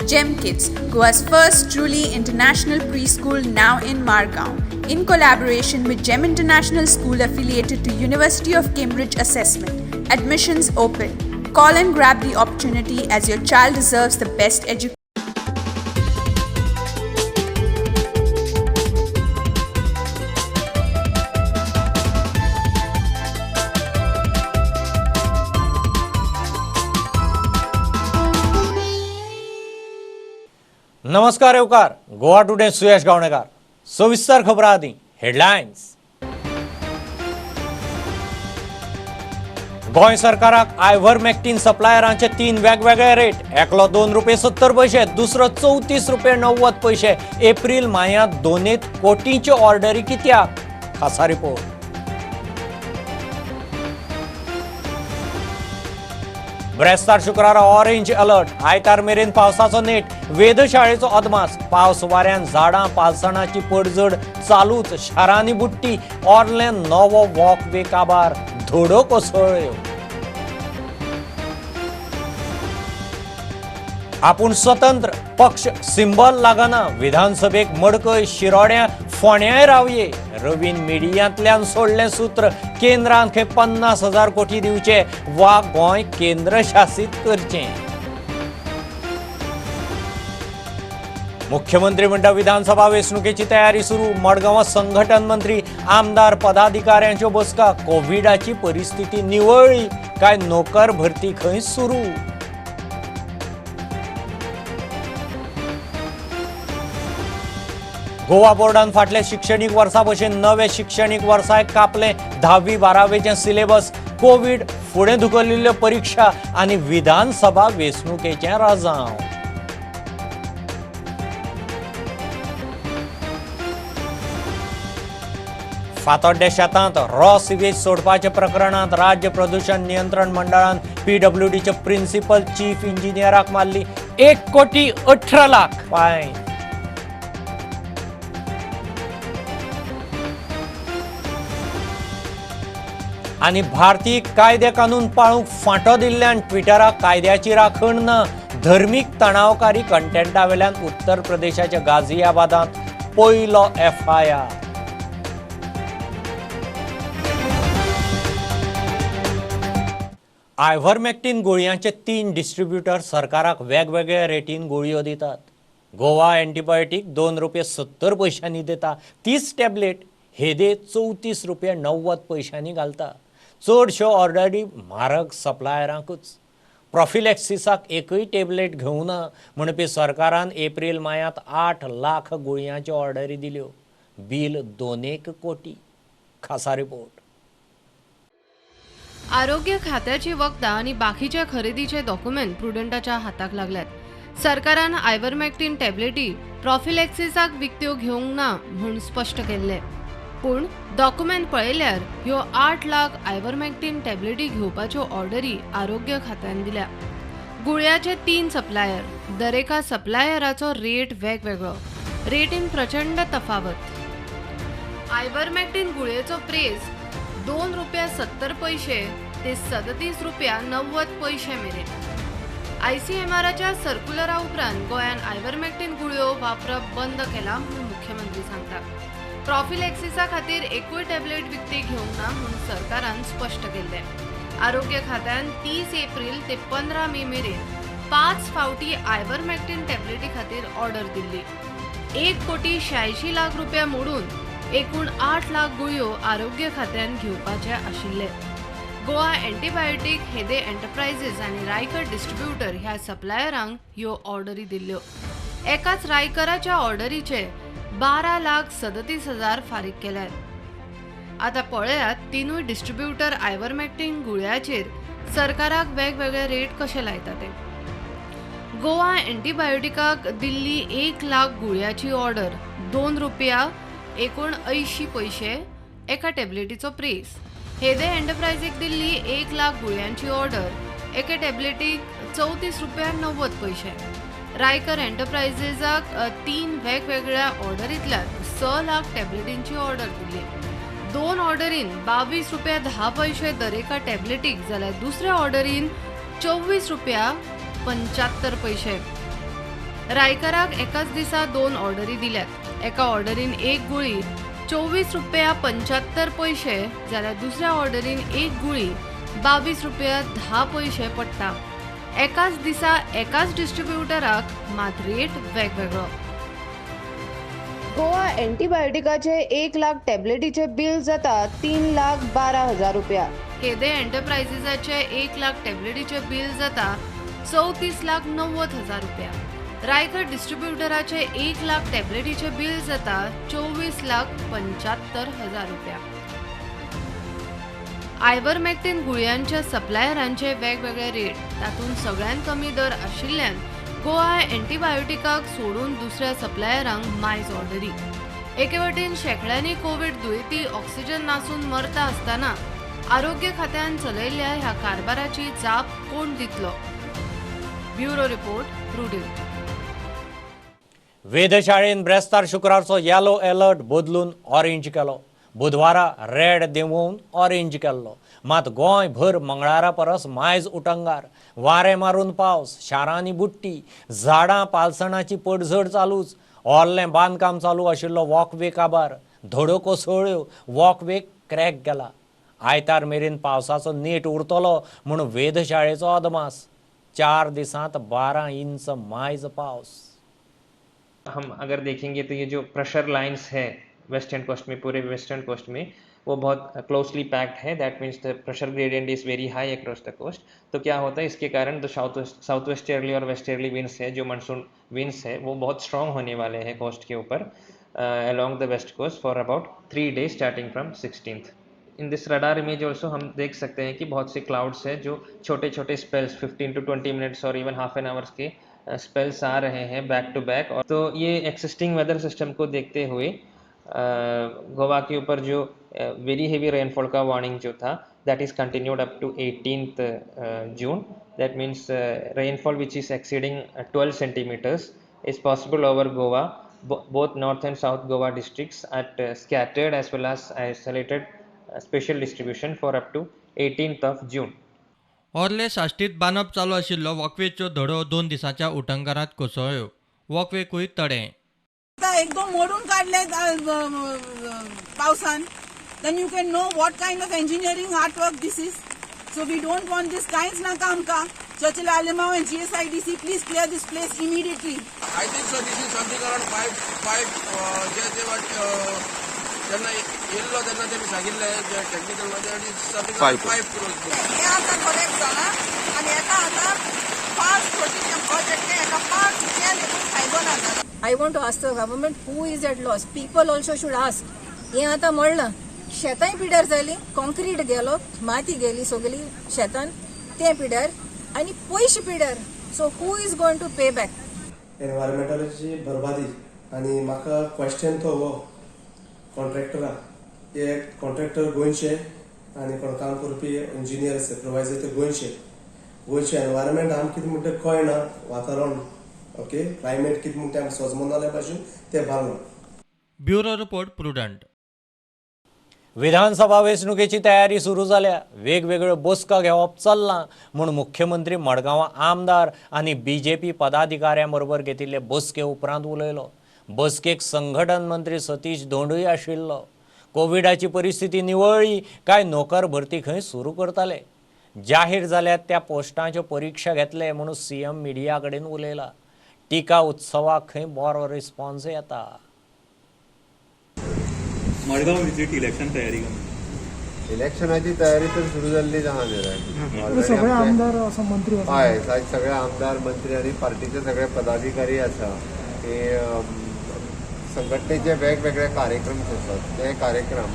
Gem Kids, Goa's first truly international preschool now in Margao, in collaboration with Gem International School affiliated to University of Cambridge Assessment. Admissions open. Call and grab the opportunity as your child deserves the best education. नमस्कार येवकार Goa today सुयश गावणेकार. सविस्तर खबरां आदी headlines. Goa सरकाराक आयव्हरमॅक्टीन सप्लायरांचे 3 वेगवेगळे rate. एकलो 2 रुपये 70 पयशे, दुसरो 34 रुपये 90 पयशे. एप्रील मायांत 2 कोटींच्यो ऑर्डरी कित्याक? खासा रिपोर्ट. ब्रेस्तार शुक्रारा ऑरेंज अलर्ट. आयतार मेरेन पावसाचो नेट. वेधशाळेचो अदमास. पावस वाऱ्यान झाडां पालसणाची पडझड चालूच. शारांनी बुडटी. ऑर्ले नवो वॉकवे काबार. धडो कोसळ्ळ्यो. आपूण स्वतंत्र पक्ष सिंबल लागना. विधानसभेक मडकय शिरोड्या फोंड्याय रावये. रवीन मिडियांतल्यान सोडलें सूत्र. केंद्रान खंय 50,000 कोटी दिवचे वा गोंय केंद्रशासीत करचें. मुख्यमंत्री म्हणटा विधानसभा वेंचणुकेची तयारी सुरू. मडगांवां संघटन मंत्री आमदार पदाधिकाऱ्यांच्यो बसका. कोविडाची परिस्थिती निवळ्ळी काय नोकर भरती खंय सुरू. गोवा बोर्डान फाटल्या शिक्षणीक वर्सा भशेन नवे शिक्षणीक वर्साय कापलें 10वी 12वेचें सिलेबस. कोवीड फुडें धुकलिल्ल्यो परिक्षा आनी विधानसभा वेंचणुकेचें राजांव. फातोड्डे शेतांत रॉ सिवेज सोडपाच्या प्रकरणांत राज्य प्रदूषण नियंत्रण मंडळान पीडब्ल्यूडीचे प्रिन्सिपल चीफ इंजिनियराक मारली 1,18,00,000 फायन. आनी भारतीय कायदे कानून पाळूंक फांटो दिल्ल्यान ट्विटराक कायद्याची राखण ना. धर्मीक तणावकारी कंटेंटा वेल्यान उत्तर प्रदेशाच्या गाझियाबादांत पयलो एफआयआर. आयव्हरमॅक्टीन गुळयांचे 3 डिस्ट्रिब्युटर सरकाराक वेगवेगळ्या रेटीन गुळयो दितात. गोवा एंटीबायोटीक 2 रुपये 70 पयशांनी दिता. 30 टॅबलेट हेदे 34 रुपये 90 पयशांनी घालता. चडश्यो ऑर्डरी म्हारग सप्लायरांकूच. प्रोफिलॅक्सिसाक एकूय टॅबलेट घेवना म्हणपी सरकारान एप्रील मायांत 8 लाख गुळयांच्यो ऑर्डरी दिल्यो. बील 2 कोटी. खासा रिपोर्ट. आरोग्य खात्याची वखदां आनी बाकीच्या खरेदीचे डॉक्युमेंट प्रुडंटाच्या हाताक लागल्यात. सरकारान आयव्हरमॅक्टीन टॅबलेटी प्रोफिलॅक्सिसाक विकत्यो घेवंक ना म्हूण स्पश्ट केल्लें. पूण डॉक्युमेंट पळयल्यार ह्यो 8 लाख आयव्हरमॅक्टीन टॅबलेटी घेवपाच्यो ऑर्डरी आरोग्य खात्यान दिल्या. गुळयाचे 3 सप्लायर, दरेका सप्लायराचो रेट वेगवेगळो. रेटीन प्रचंड तफावत. आयव्हरमॅक्टीन गुळयेचो प्रेस 2 रुपया 70 पयशे ते 37 रुपया 90 पयशे मेरेन. आयसीएमआराच्या सर्क्युलरा उपरांत गोंयान आयव्हरमॅक्टीन गुळयो वापरप बंद केला म्हूण मुख्यमंत्री सांगता. प्रोफिलॅक्सिसा खातीर एकूय टॅबलेट विकती घेवंक ना म्हूण सरकारान स्पश्ट केल्लें. आरोग्य खात्यान 30 एप्रील ते 15 मे मेरेन 5 फावटी आयव्हरमॅक्टीन टॅबलेटी खातीर ऑर्डर दिल्ली. 1,86,00,000 रुपया मोडून एकूण 8 लाख गुळयो आरोग्य खात्यान घेवपाचे आशिल्ले. गोवा एंटीबायोटीक, हेदे एंटरप्रायझीस आनी रायकर डिस्ट्रिब्युटर ह्या सप्लायरांक ह्यो ऑर्डरी दिल्ल्यो. एकाच रायकराच्या ऑर्डरीचे 12,37,000 फारीक केल्यात. आतां पळयात 3 डिस्ट्रिब्युटर आयव्हरमॅक्टीन गुळयाचेर सरकाराक वेगवेगळे रेट कशे लायता ते. गोवा एंटीबायोटिकाक दिल्ली 1 लाख गुळयाची ऑर्डर 2 रुपया 79 पयशे एका टॅबलेटीचो प्रेस. हेदे एंटरप्रायझीक दिल्ली 1 लाख गुळयांची ऑर्डर एके टॅबलेटीक 34 रुपया 90 पयशे. रायकर एंटरप्रायझीसाक 3 वेगवेगळ्या ऑर्डरींतल्यान 6 लाख टॅबलेटींची ऑर्डर दिली. 2 ऑर्डरीन 22 रुपया 10 पयशे दरेका टॅबलेटीक, जाल्यार दुसऱ्या ऑर्डरीन 24 रुपया 75 पयशे. रायकराक एकाच दिसा 2 ऑर्डरी दिल्यात. एका ऑर्डरीन एक गुळी 24 रुपया 75 पयशे जाल्यार दुसऱ्या ऑर्डरीन एक गुळी 22 रुपया 10 पयशे पडटा. एकाच दिसा एकाच डिस्ट्रिब्युटराक मात रेट वेगवेगळो. गोवा एंटीबायोटिकाचे 1 लाख टॅबलेटीचे बिल जाता 3,12,000 रुपया. केदे एंटरप्राइजेसाचे 1 लाख टॅबलेटीचे बिल जाता 34,90,000 रुपया. रायकर डिस्ट्रिब्युटराचे 1 लाख टॅबलेटीचे बिल जाता 24,75,000 रुपया. आयवरमॅक्टिन गुळयांच्या सप्लायरांचे वेगवेगळे रेट, तातूंत सगळ्यांत कमी दर आशिल्ल्यान गोवा एंटीबायोटिकाक सोडून दुसऱ्या सप्लायरांक मायज ऑर्डरी. एके वटेन शेंकड्यांनी कोवीड दुयेंती ऑक्सिजन नासून मरता आसतना आरोग्य खात्यान चलयल्ल्या ह्या कारभाराची जाप कोण दितलो? Bureau report, Prudent. वेधशाळेन ब्रेस्तार शुक्रारचो येलो अलर्ट बदलून ऑरेंज केलो. बुधवारा रेड देंवोवन ऑरेंज केल्लो. मात गोंयभर मंगळारा परस मायज उटंगार, वारें मारून पावस, शारांनी बुडटी, झाडां पालसणाची पडझड चालूच. ओल्लें बांदकाम चालू आशिल्लो वॉकवे काबार, धडो कोसळ्यो, वॉकवे क्रॅक गेला. आयतार मेरेन पावसाचो नेट उरतलो म्हूण वेधशाळेचो अदमास. 4 दिसांत 12 इंच मायज पावस. हम अगर देखेंगे तो ये जो प्रेशर लाइंस है वेस्टर्न कोस्ट में, पूरे वेस्टर्न कोस्ट में, वो बहुत क्लोजली पैक्ड है. That means the pressure gradient is very high across the coast. तो क्या होता है, इसके कारण जो साउथ वेस्टर्ली और वेस्टर्ली विंड्स है, जो मानसून विंड्स है, वो बहुत स्ट्रॉन्ग होने वाले हैं कोस्ट के ऊपर along the west coast for about 3 days starting from 16th. In this radar image also हम देख सकते हैं कि बहुत से क्लाउड्स हैं जो छोटे छोटे स्पेल्स 15 to 20 minutes और इवन हाफ एन आवर्स के स्पेल्स आ रहे हैं बैक टू बैक. और तो ये एक्सिस्टिंग वेदर सिस्टम को देखते हुए गोवा के ऊपर जो वेरी हेवी रेनफॉल का वार्निंग जो था, that is continued up to 18th June. That means rainfall which is exceeding 12 centimetres is possible over Goa, both north and south Goa districts at scattered as well as isolated special distribution for up to 18th of June. ओर्ले साश्टीत बांदप चालू आशिल्लो वॉकवेचो धडो 2 दिसांच्या उटंगारांत कोसळ्ळ्यो. वॉकवेकूय तडें. एकदम मोडून काडले पावसान, then you can know what kind of engineering hard work this is. So we don't want this कांयच नाका आमकां. Churchill Alemao and GSIDC, please clear this place immediately. I think so this is something around 5 जे ते जेन्ना येयल्लो तेन्ना तेमी सांगिल्लें technical something 5 crores. हें आतां करेक्ट जालां आनी हेका आतां फास्ट प्रोजेक्ट हेका फास्ट लेगून फायदो ना जाला. I want to ask the government who is at loss. People also should ask. हें आतां म्हणलां, शेतांय पिड्यार जालीं, कॉन्क्रीट गेलो, माती गेली सगली शेतान, तें पिड्यार आनी पयशे पिड्यार. So who is going to pay back? एनवायरमेंटाची बरबादी. आनी म्हाका क्वेश्चन तो हो कॉन्ट्रॅक्टरा, हे कॉन्ट्रॅक्टर गोंयचे आनी कोण काम करपी इंजिनियर सुपरवायजर ते गोंयचे. गोंयचे एनवायरमेंट आमकां कितें म्हणटा कळना, वातावरण ओके क्लायमेट कितें म्हणटा आमकां सोजमनाल्या भाशेन ते बांदलां. Bureau report, Prudent. विधानसभा वेंचणुकेची तयारी सुरू जाल्या. वेगवेगळ्यो बसका घेवप चल्लां म्हूण मुख्यमंत्री मडगांवां आमदार आनी बीजेपी पदाधिकाऱ्यां बरोबर घेतिल्ले बसके उपरांत उलयलो. बसकेक संघटन मंत्री सतीश धोंडूय आशिल्लो. कोविडाची परिस्थिती निवळ्ळी काय नोकर भरती खंय सुरू करताले. जाहीर जाल्यात त्या पोस्टांच्यो परिक्षा घेतले म्हणून सीएम मिडिया कडेन उलयला. टिका उत्सवाक खंय बरो रिस्पॉन्स येता. मडगांव विजीट इलेक्शन तयारी इलेक्शनाची तयारी तर सुरू जाल्लीच आहा न्ही. सगळे आमदार मंत्री हय, सगळे आमदार मंत्री आनी पार्टीचे सगळे पदाधिकारी आसा. ते संघटनेचे वेगवेगळे कार्यक्रम आसात, ते कार्यक्रम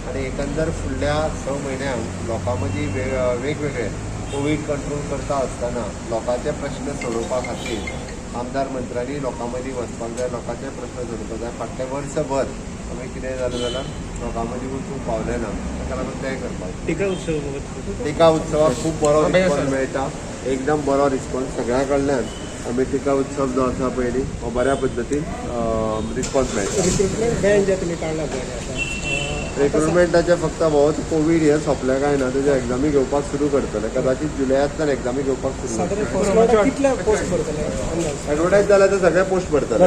आनी एकंदर फुडल्या 6 म्हयन्यांक लोकां मदीं वेगवेगळे कोवीड कंट्रोल करता आसतना लोकांचे प्रश्न सोडोवपा खातीर आमदार मंत्र्यांनी लोकां मदीं वचपाक जाय, लोकांचे प्रश्न सोडोवपाक जाय. फाटलें वर्सभर आमी कितें जालें जाल्यार लोकां मदीं वचूंक पावले ना, ताका लागून तें करपाक. टिका उत्सवाक खूब बरो रिस्पॉन्स मेळटा, एकदम बरो रिस्पॉन्स सगळ्या कडल्यान. आमी टिका उत्सव जो आसा पयलीं हो बऱ्या पद्दतीन रिस्पॉन्स मेळटा. रिक्रुटमेंट बॅन जे तुमी काडला पळय आतां, रिक्रुटमेंटाचे फक्त बहुत कोवीड हे सोंपले काय ना तेजे एग्जामी घेवपाक सुरू करतले, कदाचित जुलयांतल्यान एग्जामी घेवपाक सुरू करतले. एडवर्टायज जाल्यार ते सगळे पोस्ट भरतले.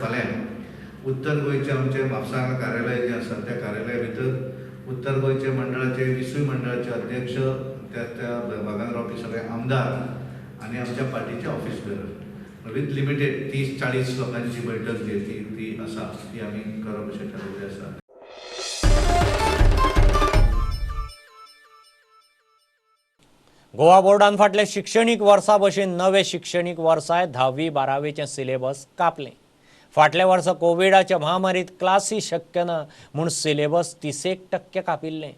फाल्यां उत्तर गोंयचे आमचे म्हापसा कार्यालय जे आसा त्या कार्यालया भितर उत्तर गोंयचे मंडळाचे 20 मंडळाचे अध्यक्ष, त्या त्या भागान रावपी सगळे आमदार आनी आमच्या पार्टीचे ऑफिस बेरर विथ लिमिटेड 30-40 लोकांची बैठक जी ती आसा ती आमी करप अशें ठरयल्लें आसा. गोवा बोर्डान फाटल्या शिक्षणीक वर्सा भशेन नवे शिक्षणीक वर्साय 10वी 12वीचें सिलेबस कापलें. फाटल्या वर्सा कोविडाच्या महामारीत क्लासी शक्य ना म्हूण सिलेबस 30% कापिल्लें.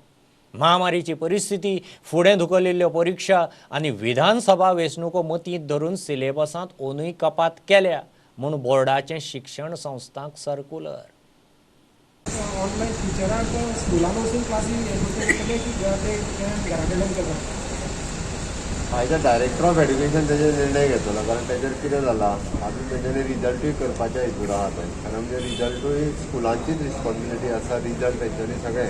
महामारीची परिस्थिती, फुडें धुकलिल्ल्यो परिक्षा आनी विधानसभा वेंचणुको मतींत धरून सिलेबसांत ओनूय कपात केल्या म्हूण बोर्डाचें शिक्षण संस्थांक सर्कुलर. ऑनलायन टिचरांक स्कुलान वचून क्लासी घरा कडल्यान करता. आयज डायरेक्टर ऑफ एड्युकेशन तेजेर निर्णय घेतलो, कारण तेजेर कितें जालां आजून तेंच्यांनी रिजल्टूय करपाच्या हितूर आहा ते, कारण म्हणजे रिजल्टूय स्कुलांचीच रिस्पॉन्सिबिलिटी आसा. रिजल्ट तेंच्यांनी सगळे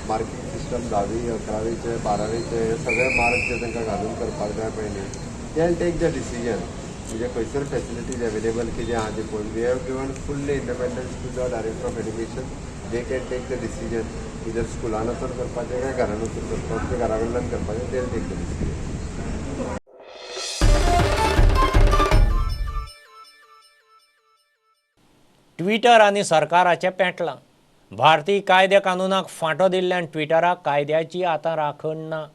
मार्कींग सिस्टम 10वी 11वीचे 12वीचे हे सगळे मार्क जे तांकां घालून करपाक जाय पयलीं ते टेक the decision. म्हणजे खंयसर फेसिलिटीज एवेलेबल कितें आहा ती पळोवन we have given fully independence to the director of education. They can take the decision either स्कुलान वचून करपाचें काय घरान वचून करपाचें, घरा कडल्यान करपाचें, they take the decision. Twitter आनी सरकाराचें पेटलां. भारतीय कायदे कानुनाक फांटो दिल्ल्यान ट्विटराक कायद्याची आतां राखण ना.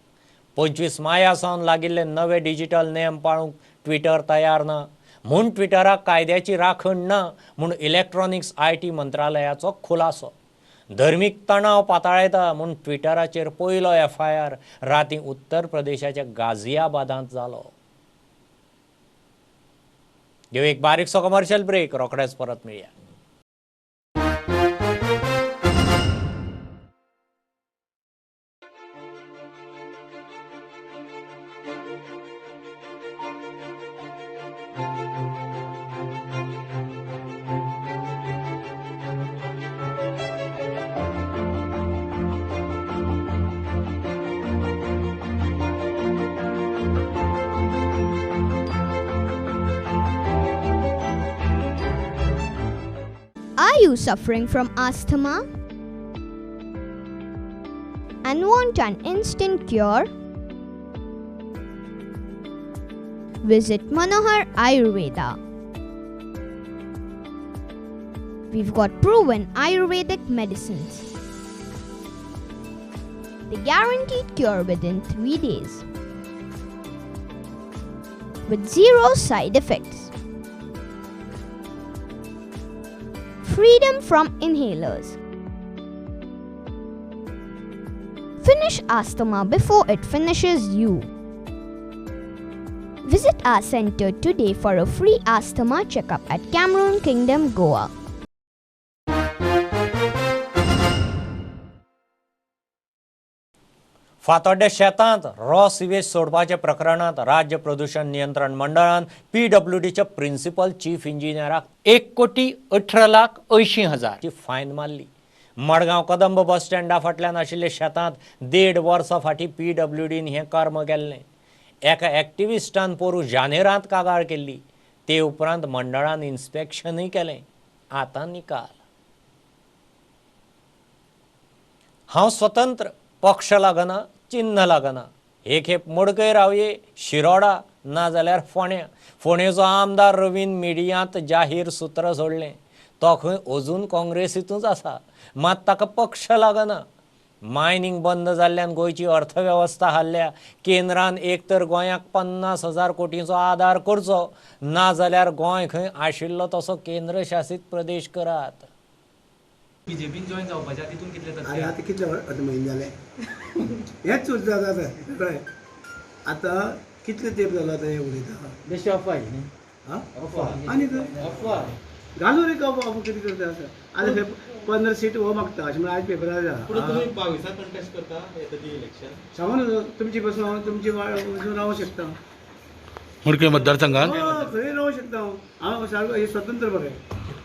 25 माया सावन लागिल्ले नवे डिजिटल नेम पाळूंक ट्विटर तयार ना म्हूण ट्विटराक कायद्याची राखण ना म्हूण इलेक्ट्रॉनिक्स IT मंत्रालयाचो खुलासो. धर्मीक तणाव पाताळयता म्हूण ट्विटराचेर पयलो एफआयआर रातीं उत्तर प्रदेशाच्या गाझियाबादांत जालो. घेवं एक बारीकसो कमर्शियल ब्रेक, रोखडेच परत मेळया. Are you suffering from asthma and want an instant cure? Visit Manohar Ayurveda. We've got proven Ayurvedic medicines. The guaranteed cure within 3 days with 0 side effects. Freedom from inhalers. Finish asthma before it finishes you. Visit our center today for a free asthma checkup at Cameroon Kingdom, Goa. Fatorda शेतांत raw sewage सोडपाच्या प्रकरणांत राज्य प्रदूषण नियंत्रण मंडळान पीडब्ल्यूडीच्या principal chief इंजिनियराक 1,18,80,000 fine मारली. मडगांव कदंब बस स्टँडा फाटल्यान आशिल्ल्या शेतांत 1.5 वर्सां फाटीं पीडब्ल्यूडीन हें कर्म केल्लें. एका एक्टिविस्टान पोरूं जानेरांत कागाळ केल्ली. ते उपरांत मंडळान इन्स्पेक्शनूय केलें. आतां निकाल. हांव स्वतंत्र, पक्ष लागना, चिन्ह लागना. हे खेप मडकय रावये, शिरोडा ना जाल्यार फोण्या. फोंडेचो आमदार रवीन मिडियांत जाहीर सूत्र सोडलें. तो खंय अजून काँग्रेसींतूच आसा, मात ताका पक्ष लागना. मायनिंग बंद जाल्ल्यान गोंयची अर्थवेवस्था हाल्ल्या. केंद्रान एक तर गोंयाक 50,000 कोटींचो आदार करचो, ना जाल्यार गोंय खंय आशिल्लो तसो केंद्रशासीत प्रदेश करात. बीजेपीन जॉईन जावपाचे तितून कितले अरे आतां कितले म्हयने जाले हेच जाता कळ्ळें. आतां कितले तेंप जालो आतां हें उलयता बेश्टी अफवा न्ही आनी घालून रे अफवा कितें करता आसा. आतां 15 सीट हो मागता अशें म्हणून आयज पेपरार पूण तुमी 22 कंटेस्ट करता येता ती इलेक्शन सांगू तुमची बसून हांव तुमची वचून रावंक शकता मुडके मतदारसंघात खंय रावंक शकता हांव. हांव सारको हे स्वतंत्र बरें.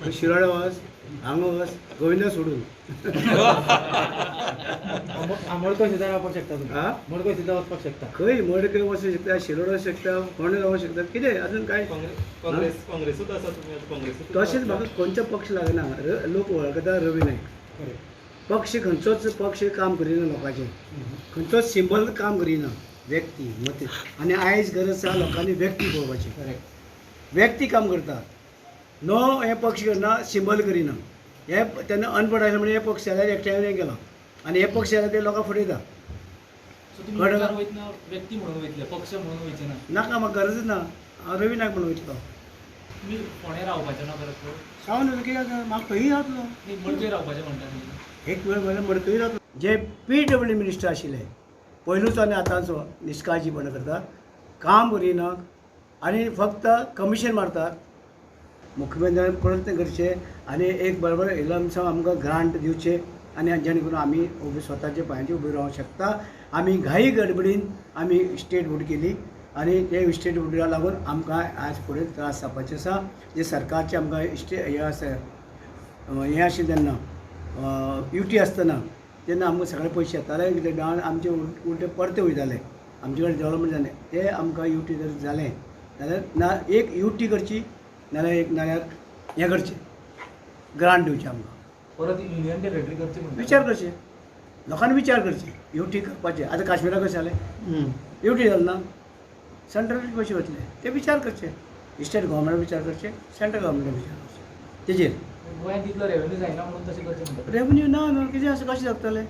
शिरोडा वच, हांगा वच, गोविंदा सोडून. मडकय सुद्दां रावपाक शकता तुमी? मडकय सुद्दां वचपाक शकता? खंय मडकय वचूंक शकता, शिरोडा वचूंक शकता, फोंडें रावंक शकता, कितें अजून काय? काँग्रेस काँग्रेसूच आसा तुमी, काँग्रेसूच. तशेंच म्हाका खंयचो पक्ष लागना, लोक वळखता रवी नायक. पक्ष खंयचोच पक्ष काम करिना लोकांचें, खंयचोच सिंबल काम करिना, व्यक्ती मत. आनी आयज गरज आसा लोकांनी व्यक्ती पळोवपाची. व्यक्ती काम करता, नो हे पक्ष करना, सिंबल करिना. हे तेन्ना अनपड आसले म्हणून हे पक्ष जाल्यार एकठांय हें केलां आनी हे पक्ष जाल्यार ते लोकांक फटयता. व्यक्ती म्हणून वयतले, पक्ष म्हणून वयचे ना? नाका, म्हाका गरजच ना, हांव रवी नायक म्हणून वयतलो. तुमी फोंडें रावपाचें ना परत? रावन कितें जाता, म्हाका खंयी जातलो. मडकय रावपाचें म्हणटा? एक वेळ म्हणल्यार मडकय रावतलो. जे PW minister आशिल्ले पयलूच आनी आतांचो निश्काळजीपणा करता, काम करिना आनी फक्त कमिशन मारतात. मुख्यमंत्र्यान प्रयत्न करचे आनी एक बरोबर लमसम आमकां ग्रांट दिवचे आनी जेणे करून आमी उबे स्वताच्या पांयांचेर उबे रावंक शकता. आमी घाई गडबडीन आमी स्टेट बोर्ड केली आनी ते स्टेट बोर्डाक लागून आमकां आज फुडें त्रास जावपाचे आसा. जे सरकारचे आमकां हे आसा हें आशिल्लें तेन्ना युटी आसतना तेन्ना आमकां सगळे पयशे येताले, कितें आमचे उलटे परते वयताले, आमचे कडेन डेवलपमेंट जालें. ते आमकां युटी जर जालें जाल्यार ना एक युटी करची, नाल्यार एक नाल्यार हें करचें, ग्रांट दिवचें आमकां. परत युनियन टेरिटरी करची, विचार करचे लोकांनी, विचार करचे युटी करपाचें. आतां काश्मीराक कशें जालें, युटी जालें ना, सेंट्रल पयशे वतले, ते विचार करचे, स्टेट गव्हर्मेंट विचार करचे, सेंट्रल गव्हर्मेंट विचार करचे तेजेर. गोंयांत तितलो रेवेन्यू जायना म्हणून तशें करचें म्हणटा? रेवेन्यू ना न्हू, कितें आसा कशें जातलें?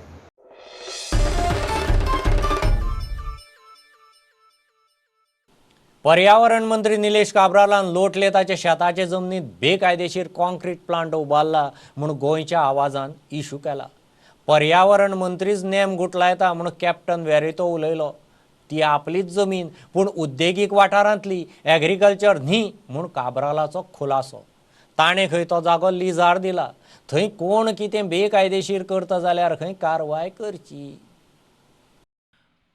पर्यावरण मंत्री निलेश काब्रालान लोटले ताच्या शेताचे जमनीत बेकायदेशीर कॉन्क्रीट प्लांट उबारला म्हूण गोंयच्या आवाजान इशू केला. पर्यावरण मंत्रीच नेम गुटलायता म्हूण कॅप्टन वेरेतो उलयलो. ती आपलीच जमीन पूण उद्देगीक वाठारांतली, एग्रीकल्चर न्ही म्हूण काब्रालाचो खुलासो. ताणें खंय तो जागो लिजार दिला, थंय कोण कितें बेकायदेशीर करता जाल्यार खंय कारवाय करची.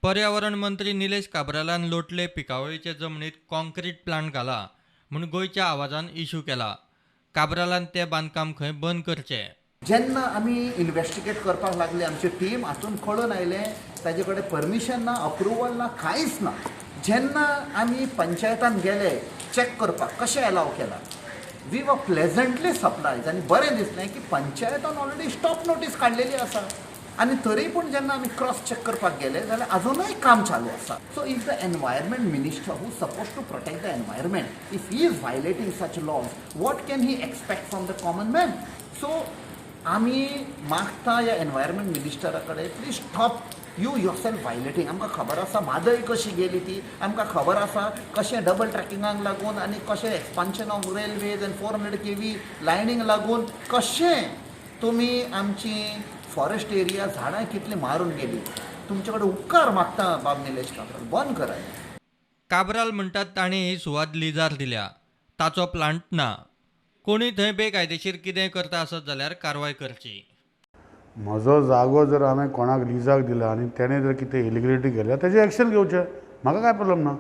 पर्यावरण मंत्री निलेश काब्रालान लोटले पिकावळीचे जमनीत कॉन्क्रीट प्लांट घाला म्हूण गोंयच्या आवाजान इशू केला. काब्रालान ते बांदकाम खंय बंद करचें. जेन्ना आमी इन्वेस्टिगेट करपाक लागले, आमची टीम हातून कळून आयलें ताजे कडेन परमिशन ना, अप्रुवल ना, कांयच ना. जेन्ना आमी पंचायतान गेले चॅक करपाक कशें एलाव केलां, we were pleasantly surprise आनी बरें दिसलें की पंचायतान ऑलरेडी स्टॉप नोटीस काडलेली आसा. आनी तरी पूण जेन्ना आमी क्रॉस चॅक करपाक गेले जाल्यार अजुनूय काम चालू आसा. So if the environment minister who suppose to protect the environment, if he is violating such laws, what can he expect from the common man? So आमी मागता ह्या एनवायरमेंट मिनिस्टरा कडेन, please stop you yourself violating. आमकां खबर आसा म्हादय कशी गेली ती, आमकां खबर आसा कशें डबल ट्रॅकिंगाक लागून आनी कशें expansion of railways and 400 kV lining लागून कशें तुमी आमची फॉरेस्ट एरिया झाडां कितली मारून गेली. तुमचे कडेन उपकार मागता बाब निलेश काब्राल, बंद कराय. काब्राल म्हणटात ताणें ही सुवात लिजार दिल्या, ताचो प्लांट ना. कोणी थंय बेकायदेशीर कितें करता आसत जाल्यार कारवाय करची. म्हजो जागो जर हांवें कोणाक लिजाक दिला आनी तेणें जर कितें इलिगलिटी केल्या तेजें एक्शन घेवचें, म्हाका कांय प्रॉब्लम ना.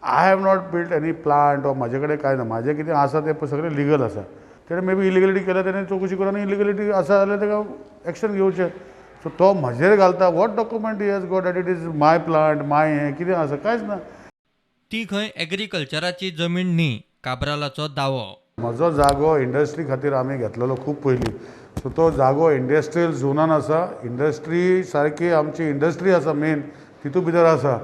I have not built any plant वा म्हाजे कडेन कांय ना, म्हाजें कितें आसा तें सगळें लिगल आसा. तेणें मे बी इलिगलिटी केल्या, तेणें चवकशी करून आनी इलिगलिटी आसा जाल्यार तेका एक्शन घेवचें. सो तो म्हजेर घालता, what document he has got that it is my plant, my हें कितें आसा, कांयच ना. ती खंय एग्रीकल्चराची जमीन न्ही, काब्रालाचो दावो. म्हजो जागो इंडस्ट्री खातीर आमी घेतलेलो खूब पयलीं. सो तो जागो इंडस्ट्रियल झोनान आसा, इंडस्ट्री सारकी आमची इंडस्ट्री आसा मेन तितू भितर आसा.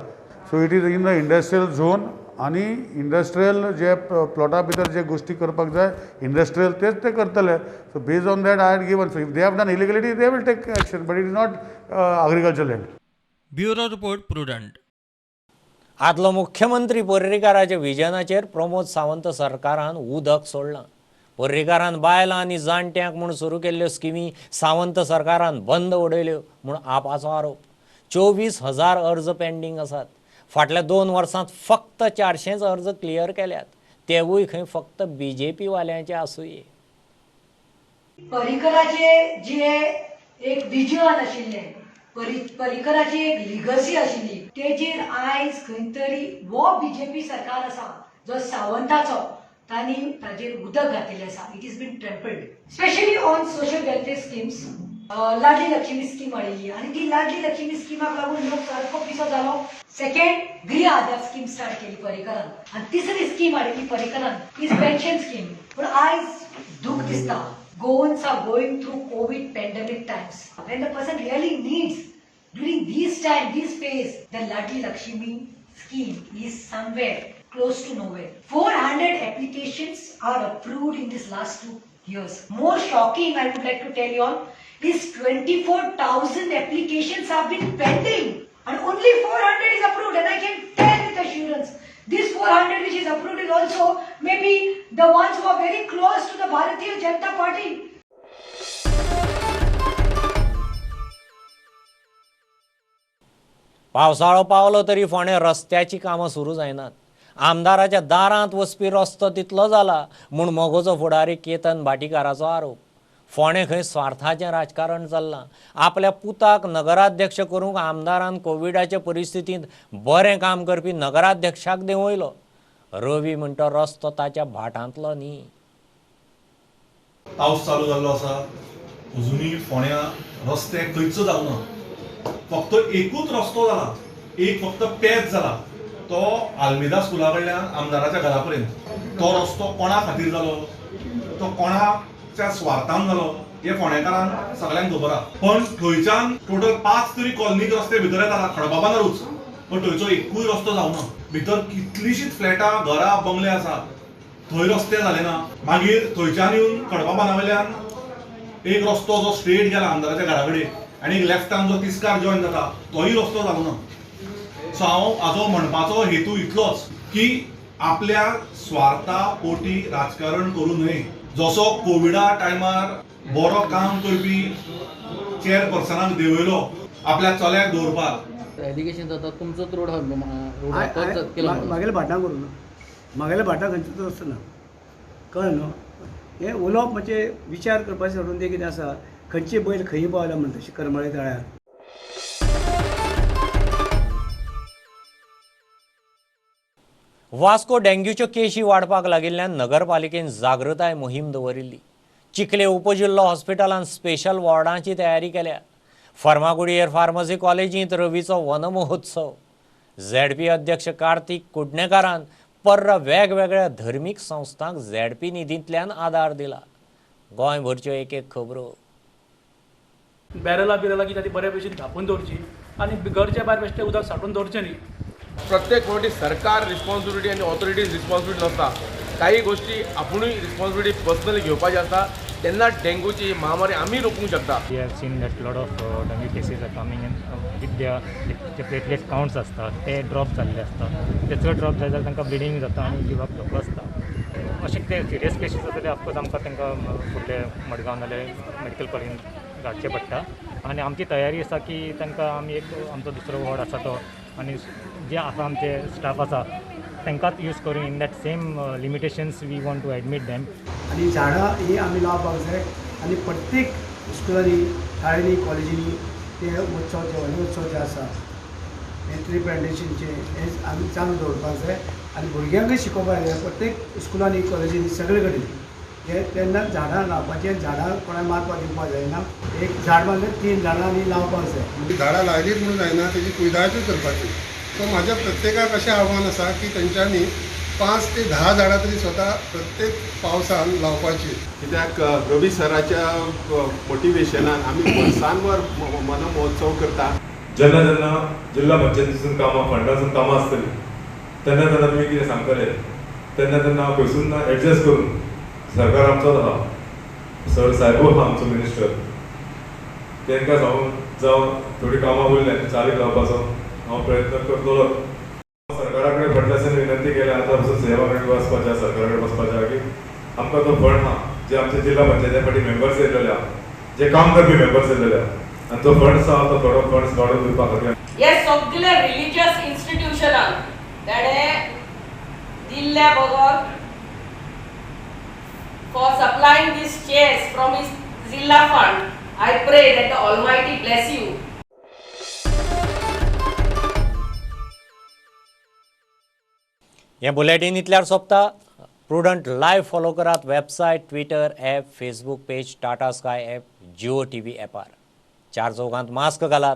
So it is in the industrial zone आनी इंडस्ट्रियल जे प्लॉटा भितर जे गोश्टी करपाक जाय इंडस्ट्रियल तेच ते करतले. So based on that I had given. So if they have done illegality they will take action, but it is not agriculture land. Bureau report, Prudent. आदलो मुख्यमंत्री पर्रीकाराच्या विजनाचेर प्रमोद सावंत सरकारान उदक सोडलां. पर्रीकारान बायलां आनी जाणट्यांक म्हूण सुरू केल्ल्यो स्किमी सावंत सरकारान बंद उडयल्यो म्हूण आपाचो आरोप. 24,000 अर्ज पेंडींग आसात. फाटल्या 2 वर्सांत फक्त 400 अर्ज क्लियर केल्यात, तेवूय खंय फक्त बीजेपी वाल्यांचे आसुये. पर्रीकराचे जे एक विजन आशिल्लें, पर्रीकराची एक लिगसी आशिल्ली, तेजेर आयज खंय तरी हो बीजेपी सरकार आसा जो सावंताचो, तांणी ताजेर उदक घातिल्लें आसा. It is been trampled specially on social welfare schemes. Ladli Lakshmi scheme हाडिल्ली आनी ती लाडली लक्ष्मी स्किमाक लागून लोक सारको पिसो जालो. सेकंड, गृह आधार स्कीम स्टार्ट केली पर्रीकरान आनी तिसरी स्कीम हाडिल्ली पर्रीकरान is pension scheme. पूण आयज दूख दिसता, Goans are going through COVID pandemic times when the person really needs during this time, this phase, the Ladli Lakshmi scheme is somewhere close to nowhere. 400 applications are approved in this last 2 years. More shocking, I would like to tell you all, is 24,000 applications have been pending and only 400 is approved. And I can tell with assurance, this 400 which is approved is also maybe the ones who are very close to the Bharatiya Janata Party. पावसाळो पावलो तरी फोंडें रस्त्याची कामां सुरू जायनात. आमदाराच्या दारांत वचपी रस्तो तितलो जाला म्हूण मगोचो फुडारी केतन भाटीकाराचो आरोप. फोंडें खंय स्वार्थाचें राजकारण चल्लां. आपल्या पुताक नगराध्यक्ष करूंक आमदारान कोविडाचे परिस्थितींत बरें काम करपी नगराध्यक्षाक देंवयलो. रवी म्हणटा रस्तो ताच्या भाटांतलो न्ही. पावस चालू जाल्लो आसा, अजुनूय फोंड्या रस्ते खंयच जावना. फक्त एकूच रस्तो जाला, एक फक्त पेच जाला, तो आल्मेदा स्कुला कडल्यान आमदाराच्या घरा पर्यंत. तो रस्तो कोणा खातीर जालो, तो कोणाच्या स्वार्थान जालो हे फोंडेकारांक सगळ्यांक खबर आसा. पण थंयच्यान टोटल 5 तरी कॉलनीक रस्ते भितर येता खडबाबांदारूच, पण थंयचो एकूय रस्तो जावना. भितर कितलीशीच फ्लॅटां, घरां, बंगले आसा, थंय रस्ते जाले ना. मागीर थंयच्यान येवन खडबाबांदा वयल्यान एक रस्तो जो स्ट्रेट गेला आमदाराच्या घरा कडेन आनी एक लेफ्टान जो तिस्कार जॉयन जाता तोय रस्तो जालो ना. सो हांव हाजो म्हणपाचो हेतू इतलोच की आपल्या स्वार्था पोटी राजकारण करूं न्हय. जसो कोविडा टायमार बरो काम करपी चेअरपर्सनाक देंवयलो आपल्या चल्याक दवरपाक. एलिगेशन जाता तुमचोच रोड मागेले भाटां करूं ना, मागेले भाटां खंयचोच रस्तो ना. कळ्ळें न्हू? हें उलोवप म्हणजे विचार करपाचें सोडून तें कितें आसा, खंयचे बैल खंय पावला म्हणटा तशें करमळे तळ्यार. वास्को डेंग्यूच्यो केशी वाडपाक लागिल्ल्यान नगरपालिकेन जागृताय मोहीम दवरिल्ली. चिखले उपजिल्लो हॉस्पिटलान स्पेशल वॉर्डांची तयारी केल्या. फर्मागुडयेर फार्मसी कॉलेजींत रवीचो वनमहोत्सव. झेडपी अध्यक्ष कार्तीक कुडणेकारान पर्रा वेगवेगळ्या धर्मीक संस्थांक झेडपी निधींतल्यान आदार दिला. गोंयभरच्यो एक एक खबरो. बॅरला बिरला कितें ती बऱ्या भशेन धांपून दवरची आनी गरजे भायर बेश्टें उदक सांठोवन दवरचें न्ही. प्रत्येक फावटी सरकार रिस्पॉन्सिबिलिटी आनी ऑथॉरिटीज रिस्पॉन्सिबिलिटी नासता, काही गोष्टी आपुणूय रिस्पॉन्सिबिलिटी पर्सनली घेवपाची आसता, तेन्ना डेंगूची महामारी आमी रोखूंक शकता. We have seen that lot of dengue cases are coming in with their J platelet counts आसता ते ड्रॉप जाल्ले आसता. ते चड ड्रॉप जाले जाल्यार तांकां ब्लिडींग जाता आनी जिवाक धोको आसता. अशें कितें सिरियस केसीस आसा जाल्यार ऑफकोर्स आमकां तांकां फुडले मडगांव नाल्यार मेडिकल कॉलेजीन धाडचें पडटा. आनी आमची तयारी आसा की तांकां आमी एक आमचो दुसरो वॉर्ड आसा तो आनी जे आसा आमचे स्टाफ आसा तांकांच यूज करून in that same limitations we want to admit them. आनी झाडां ही आमी लावपाक जाय आनी प्रत्येक स्कुलांनी, शाळेंनी, कॉलेजींनी ते उत्सव जे वनोत्सव जे आसा हे ट्री प्लांटेशनचे हे आमी चालू दवरपाक जाय आनी भुरग्यांकूय शिकोवपाक जाय प्रत्येक स्कुलांनी, कॉलेजींनी, सगळे कडेन हे तेन्ना झाडां लावपाचें, झाडां कोणाक मारपाक दिवपाक जायना. एक झाड मारलें 3 झाडां आनी लावपाक जाय. झाडां लायलीच म्हणून जायना, तेजी कुयदादूय करपाची. सो म्हाज्या प्रत्येकाक अशें आव्हान आसा की तेंच्यांनी 5 ते 10 झाडां तरी स्वता प्रत्येक पावसान लावपाची. कित्याक रवी सराच्या मोटिवेशनान आमी वर्सान वर वनमहोत्सव करता. जेन्ना जेन्ना जिल्हा पंचायतीसून कामां, फंडासून कामां आसतलीं तेन्ना तेन्ना तुमी कितें सांगतले तेन्ना तेन्ना हांव खंयसून एडजस्ट करून, सरकार आमचोच आहा, सर साहेबू आहा आमचो मिनिस्टर, तांकां सांगून जावं थोडीं कामां उरल्या चालीक लावपाचो हांव प्रयत्न करतलो. सरकारा कडेन फंडासून विनंती केल्या, आतां पसून सीएमा कडेन वचपाचें, सरकारा कडेन वचपाचें की आमकां तो फंड आहा जे आमचे जिल्हा पंचायती फाटीं मेंबर्स येयलेले आहा, जे काम करपी मेंबर्स येयलेले आहा, आनी तो फंड्स आहा तो थोडो फंड्स काडून दिवपा खातीर. हे सगळे रिलिजियस इन्स्टिट्युशनांक ताणें दिल्ल्या बगर for supplying these chairs from his Zilla fund, I pray that the Almighty bless you. हें बुलेटीन इतल्यार सोंपता. प्रुडंट लायव्ह फॉलो करात website, Twitter app, Facebook page, Tata Sky app, Jio TV ॲपार. चार चौगांत मास्क घालात,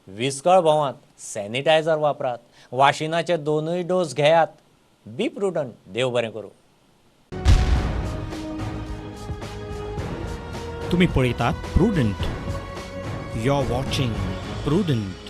विस्कळ भोंवात, sanitiser वापरात, वाशिनाचे दोनूय dose घेयात. Be prudent. देव बरें करूं. तुम्ही पळयतात Prudent. You are watching Prudent.